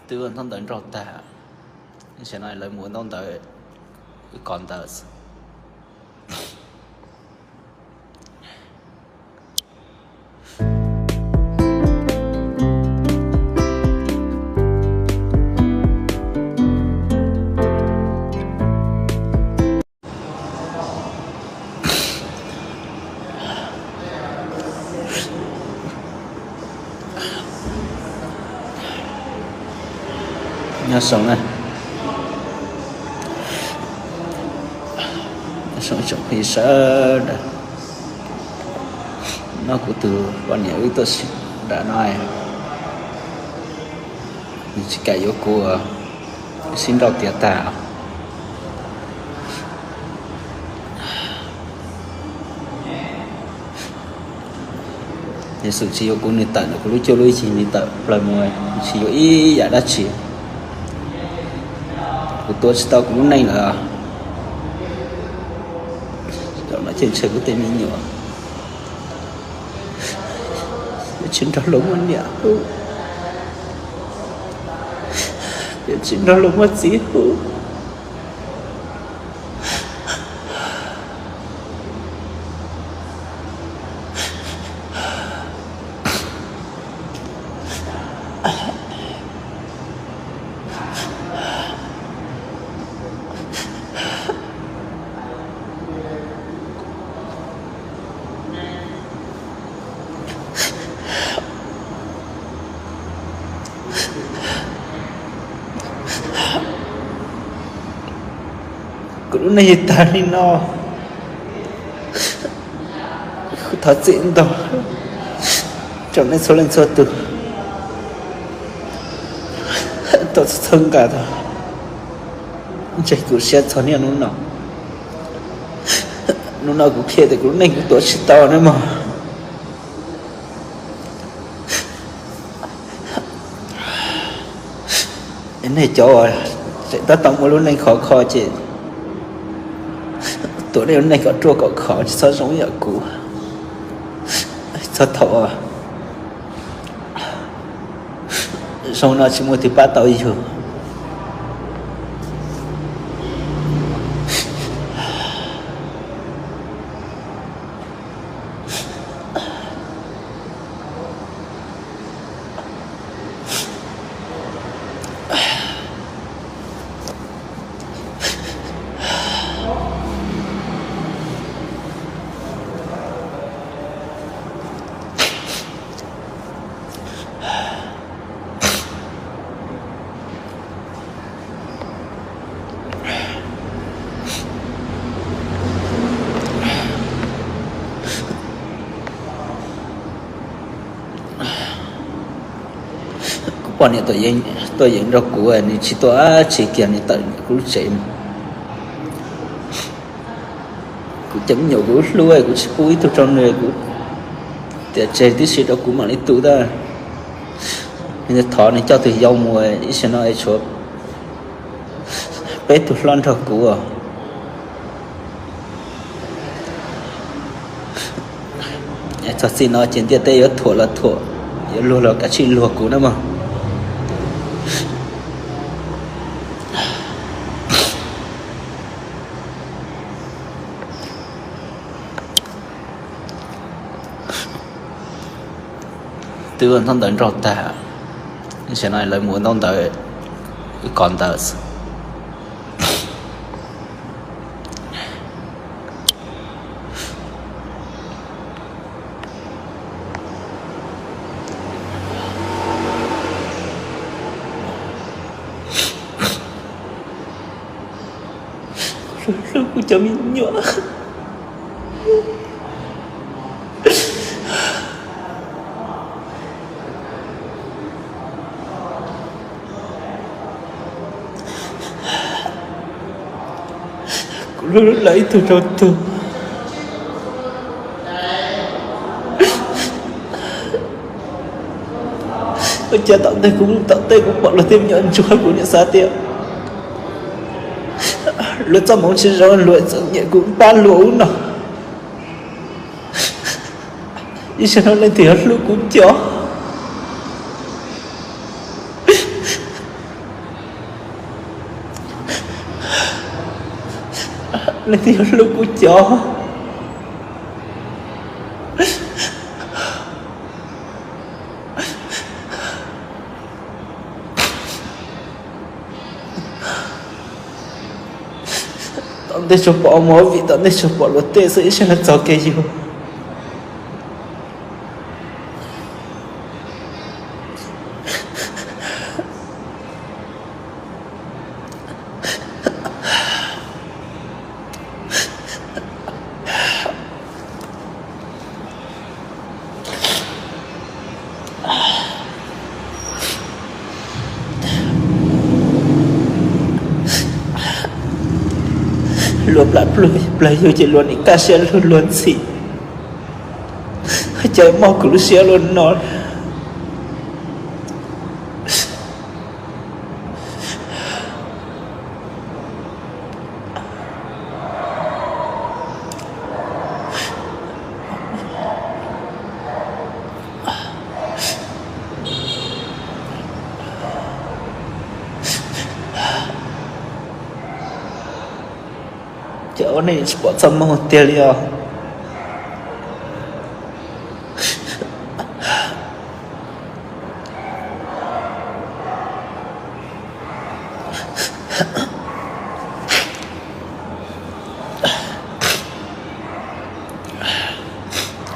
Twb ua ntaub ntawv nrog tag, tam sim no lawv mus ua ntaub ntawv, wb kov ntawv. Nyob zoo na, nyob zoo tsoom phooj ywg sawv daws. No kuv tus poj niam wb tuaj sib nrauj no, nws tsis kam yuav kuv, sib nrauj tiav tag. Yexus tsis yuav kuv, nws tawm ntawm kuv lub cuab lub yig, nws tawm plaws mus, tsis yuav ib yam dab tsi. Kuv tuav tsis tau kuv lub neej lawm. Zaum no ces ntshe kuv tej me nyuam yuav tsis nrog luag muaj niam hu, yuav tsis nrog luag muaj txiv hu. Kuv lub neej yog tag li no, kuv thov txim ntau rau nej txhua leej txhua tus, tau txhua txhua nqa tau ntseg kuv siab txog niaj hnub no. Hnub no kuv qhia tias kuv lub neej kuv tuav tsis tau ne mog. Nej cov uas tseem tab tom muaj lub neej khov kho ces tuav nej lub neej kom ruaj kom khov, tsis txhob zoo ib yam kuv. Txog thaum zoo no tsis muaj twg pab tau yus. Kuv poj niam tuaj yeem nrog kuv, nws tsis tuaj dab tsi kiag, nws tawm kuv lub tsev mus. Kuv cov me nyuam kuv hlub, kuv tsis pub ib tug rau nws, kuv tias tseg tib si rau kuv mam li tu ntag. Nws thov nws coj tus yau mus, ib sim no es tshuav peb tug hlob nrog kuv. Txog txij no ces ntiaj teb yuav thuam los thuam, yuav luag los kav tsij luag kuv na mog. Twb ua ntaub ntawv nrog tag, tam sim no lawv mus ua ntaub ntawv, wb kov ntawv xwb. Hlub kuv cov me nyuam. Kuv hlub lawv ib tug rau tug. Ua cas tom ntej kuv mus tom tej kuv pom luag tej me nyuam ntsuag, kuv niam xav tias luag txoj hmoov tsis zoo, luag txom nyem kuv pab luag ub no. Ib zaug no leej twg yuav hlub kuv cov? Leej twg yuav hlub kuv cov? Tom ntej tsuas pom mov vim tom ntej tsuas pom luag tej xwb, ib sij hawm txog kev yug. Luag plam plawg yug ces luag nim kaj siab lug luag ntxhi, cas mob kuv lub siab luaj no. Ces ua neej tsis pom txoj moo tiag li os.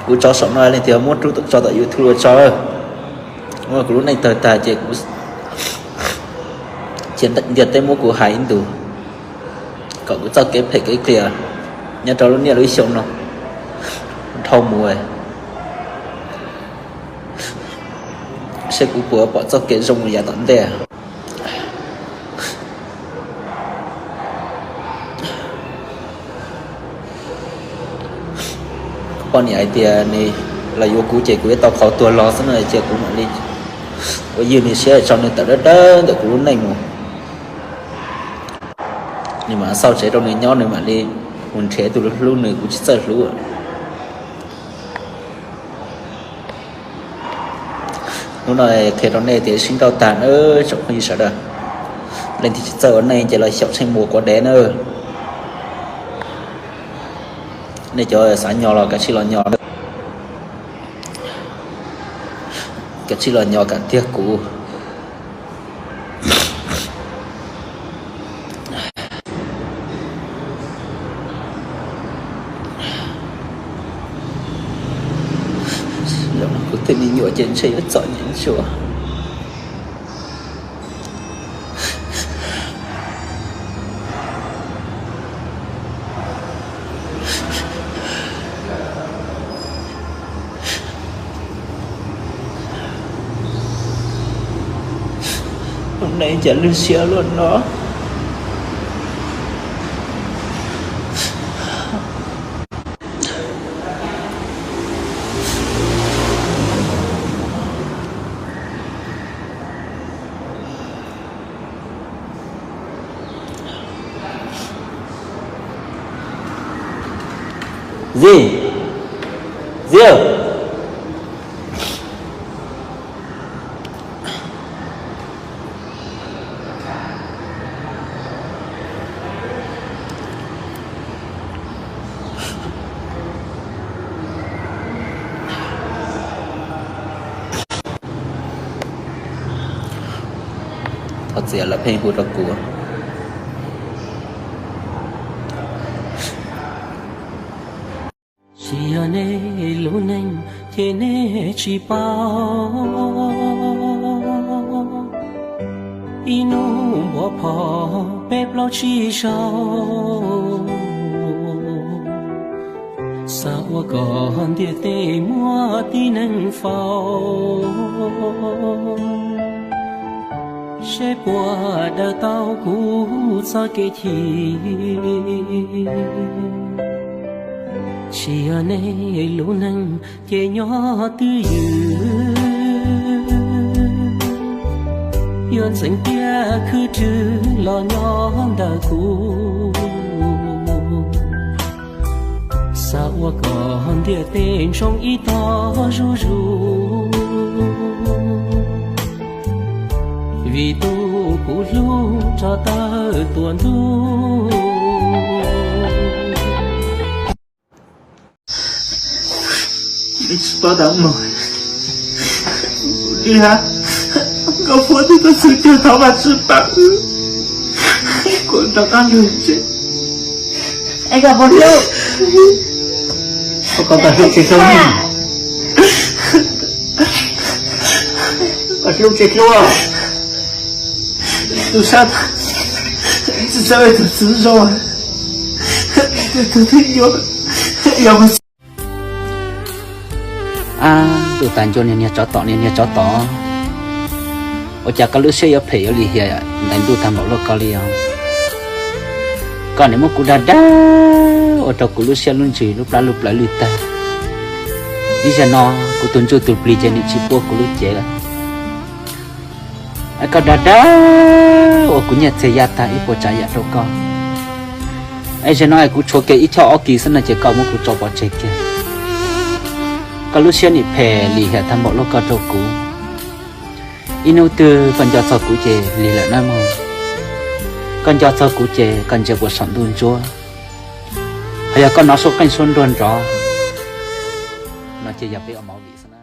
Kuv tso saum no leej twg muab rub tso tom YouTube ua tso. Kuv lub neej tawg tag ces kuv cia ntiaj teb muab kuv hais ib ntus, kom kuv txoj kev phem kev qias nyob rau lub niaj lub xyoo no dhau mus, seb kuv puas pom txoj kev zoo yav tom ntej. Poj niam hais tias nws los yuav kuv ces kuv yuav tau qhov tuag los xwb no ces kuv mam li ua ywj nws siab tso nws tawm dawb dawb ntawm kuv lub neej mus. Nws mam xauj tsev rau nws nyob, nws mam li mus nrhiav tus hlub nws, kuv tsis txawj hlub. Hnub no qhia rau nej tias sib nrauj tag na tsoom phooj ywg sawv daws. Leej twg tsis txawj ua neej ces los xyaum tsheej muas quav dev na. Nej cov xav nyo los kav tsij los nyo, kav tsij los nyo kam tiag kuv. Kuv tej me nyuam ces ntshe yuav txom nyem ntsuav. Ua neej cas lwj siab luaj no. Zis, Zias. Thov txim lawv pheej hu rau kuv. Tsis yog nej lub neej ces nej tsis paub. Ib hnub npua phom peb plaub tsib zaug, xav ua kom ntiaj teb muaj tib neeg faus, seb puas daws tau kuv txoj kev chim. Tsis yog nej lub neej ces nyob twj ywm, yuav ntxeev tiaj khwb rwg los nyob ntawm kuv. Xav ua kom ntiaj teb ntsoov ib tog zuj zus, vim tus kuv hlub rov tawm tuaj ntuj. Tsis paub tau mus li hab, nkauj Fuab twb tuaj txug cuag thov mas tsis pab, kuv rov qab lug tsev. Es koj puas hlub? Koj, koj hlub tsis hlub? Koj hlub tsis hlub? Tus sab, tsis txawj tus txwv zoo, tus twg yuav, yog mus. Ab, ntuj tas ncua niag niag tsov tom, niag niag tsov tom, ua cas koj lub siab yuav phem yuav lim hiam ntawm ntuj tag npaum luaj koj li os? Koj niam muab kuv dag dag ua rau kuv lub siab lub ntsws lub plab lub plawv lwj tag. Ib zag no kuv tus ntsuj tus plig ces nim tsis puab kuv lub cev lawm. Es koj dag dag ua kuv nyiaj txiag ya tag ib puas tsav yam rau koj. Es zaum no es kuv tshuav kiag ib choj ob kis xwb no ces koj muab kuv tso pov tseg kiag. Koj lub siab nim phem lim hiam tag npaum luaj koj rau kuv. Ib hnub twg koj nco txog kuv ces lig lawm nawb mog. Koj nco txog kuv ces koj ntsia puas saum ntuj ntsuab, ho yog koj hnov suab qeej suab nruag nrov no ces yog peb ua movie xwb na.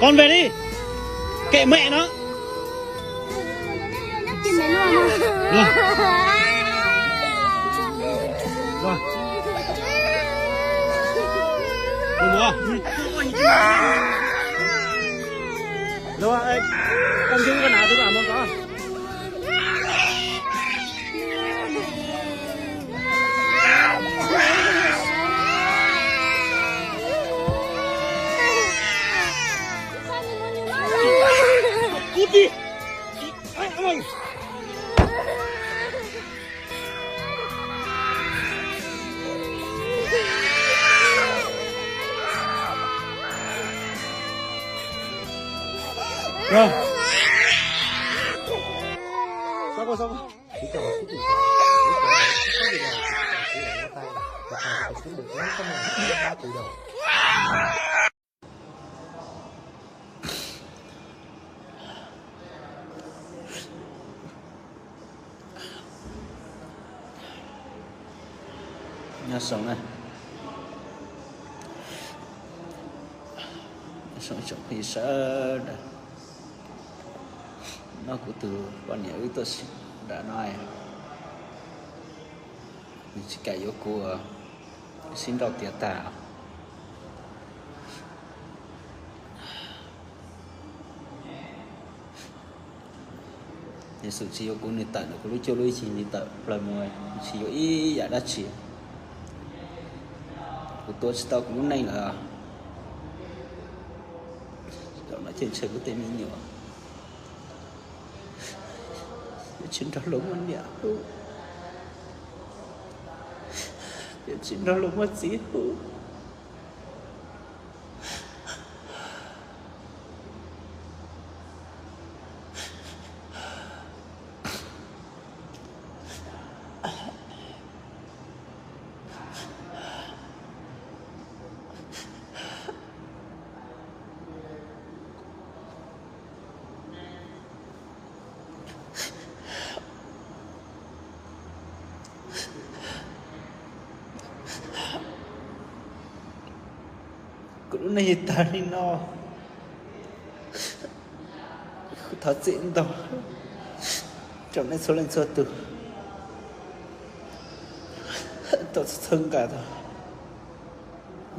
Con về đi. Kệ mẹ nó. Los, tau ncu koj na, tus koj mam kov. Nyob zoo na, nyob zoo ib tsoom phooj ywg sawv daws. No kuv tus poj niam wb tuaj sib nrauj no, nws tsis kam yuav kuv, sib nrauj tiav tag. Yexus tsis yuav kuv, nws tawm ntawm kuv lub cuab lub yig, nws tawm plaws mus, nws tsis yuav ib yam dab tsi. Kuv tuav tsis tau kuv lub neej lawm. Zaum no ces ntshe kuv tej me nyuam yuav tsis nrog luag muaj niam hu, yuav tsis nrog luag muaj txiv hu. Kuv lub neej tag li no, kuv thov txim ntau rau nej txhua leej txhua tus, tau txhua txhua nqa tau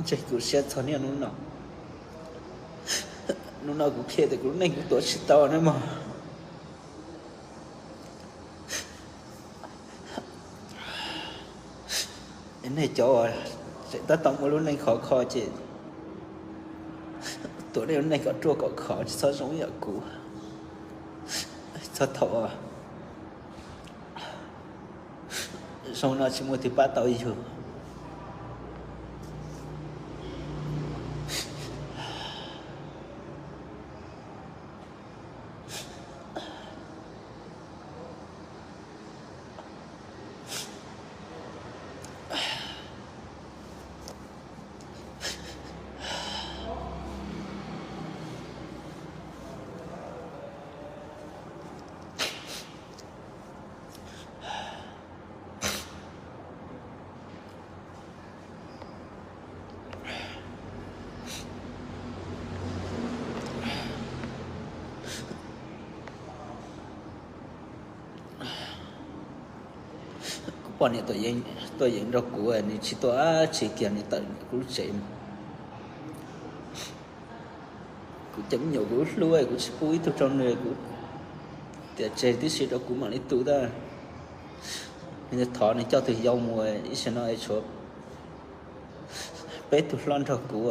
ntseg kuv siab txog niaj hnub no. Hnub no kuv qhia tias kuv lub neej kuv tuav tsis tau na mog. Nej cov uas tseem tab tom muaj lub neej khov kho ces tuav nej lub neej kom ruaj kom khov, tsis txhob zoo ib yam kuv. Txog thaum zoo no tsis muaj twg pab tau yus. Kuv poj niam tuaj yeem nrog kuv, nws tsis tuaj dab tsi kiag, nws tawm kuv lub tsev mus. Kuv cov me nyuam kuv hlub, kuv tsis pub ib tug rau nws, kuv tias tseg tib si rau kuv mam li tu ntag. Nws thov nws coj tus yau mus, ib sij no es tshuav peb tug hlob nrog kuv.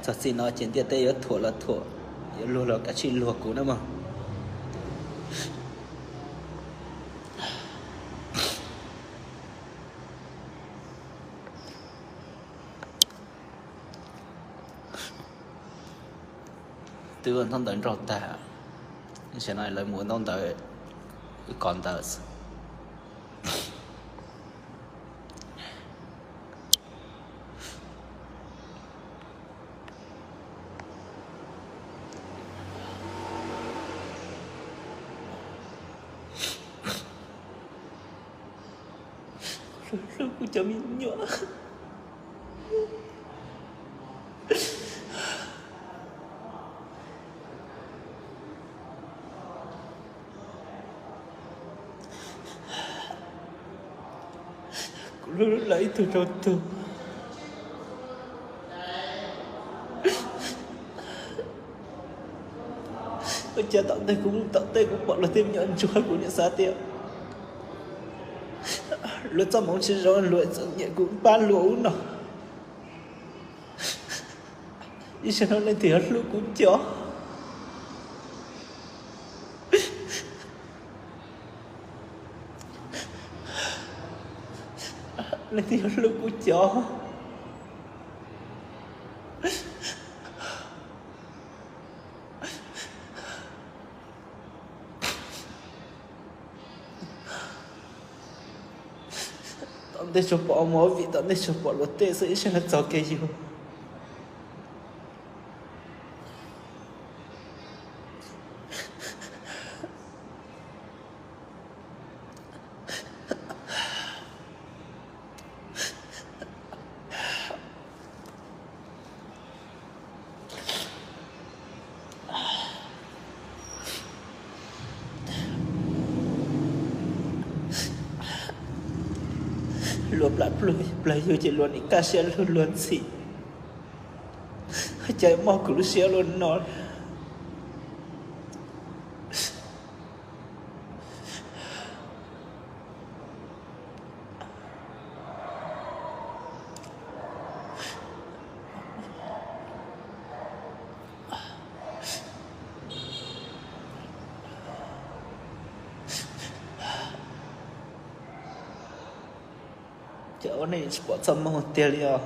Txog txij no ces ntiaj teb yuav thuam los thuam, yuav luag los kav tsij luag kuv na mog. Twb ua ntaub ntawv nrauj tag, tam sim no lawv mus ua ntaub ntawv, wb kov ntawv. Hlub kuv cov me nyuam. Kuv hlub lawv ib tug rau tug. Ua cas tom ntej kuv mus tom tej kuv pom luag tej me nyuam ntsuag, kuv niam xav tias luag txoj hmoov tsis zoo, luag txom nyem kuv pab luag ub no. Ib sij no leej twg yuav hlub kuv cov? Leej twg yuav hlub kuv cov? Tom ntej tsuas pom mus vim tom ntej tsuas pom luag tej xwb, ib sij no txog kev yug. Luag plam plawg yug ces luag nim kaj siab lug luag ntxhi. Cas mob kuv lub siab luaj no. Cas ua neej tsis pom txoj hmoo tiag li os.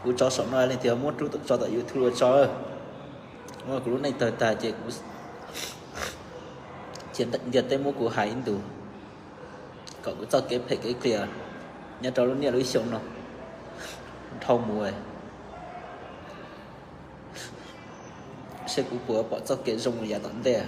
Kuv tso saum no leej twg muab rub tso tom YouTube tso. Kuv lub neej tawg tag ces kuv cia ntiaj teb muab kuv hais ib ntus, kom kuv txoj kev phem kev qias nyob rau lub niaj lub xyoo no dhau mus, seb kuv puas pom txoj kev zoo mus yav tom ntej.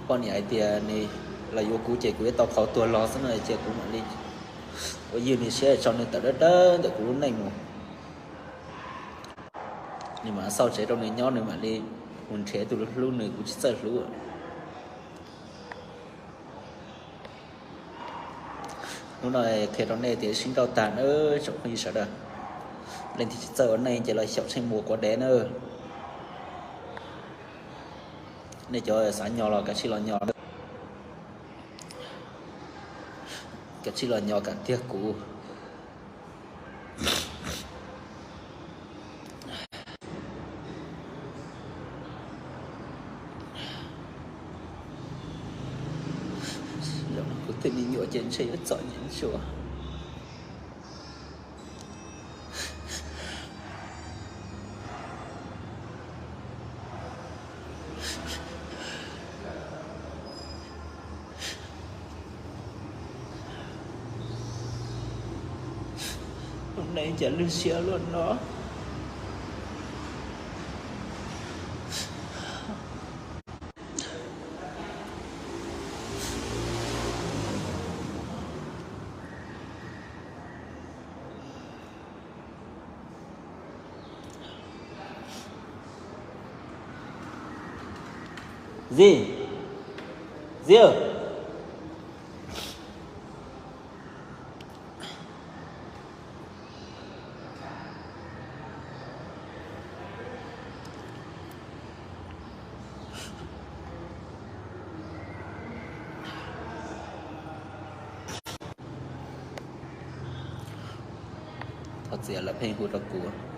Poj niam hais tias nws los yuav kuv ces kuv yuav tau qhov tuag los xwb no ces kuv mam li ua ywg nws siab tso nws tawm dawb dawb ntawm kuv lub neej mus. Nws mam xauj tsev rau nws nyob, nws mam li mus nrhiav tus hlub nws, kuv tsis txawj hlub. Hnub no qhia rau nej tias sib nrauj tag nawb tsoom phooj ywg sawv daws. Leej twg tsis txawj ua neej ces los xyaum tsheej muas quav dev nawb. Nej cov xav nyo los kav tsij los nyo, kav tsij los nyo kam tiag kuv. Zaum no kuv tej me nyuam ces ntshe yuav txom nyem ntsuav. Ua neej cas lwj siab luaj no. Zib, Zib, thov txim lawm pheej hu rau kuv.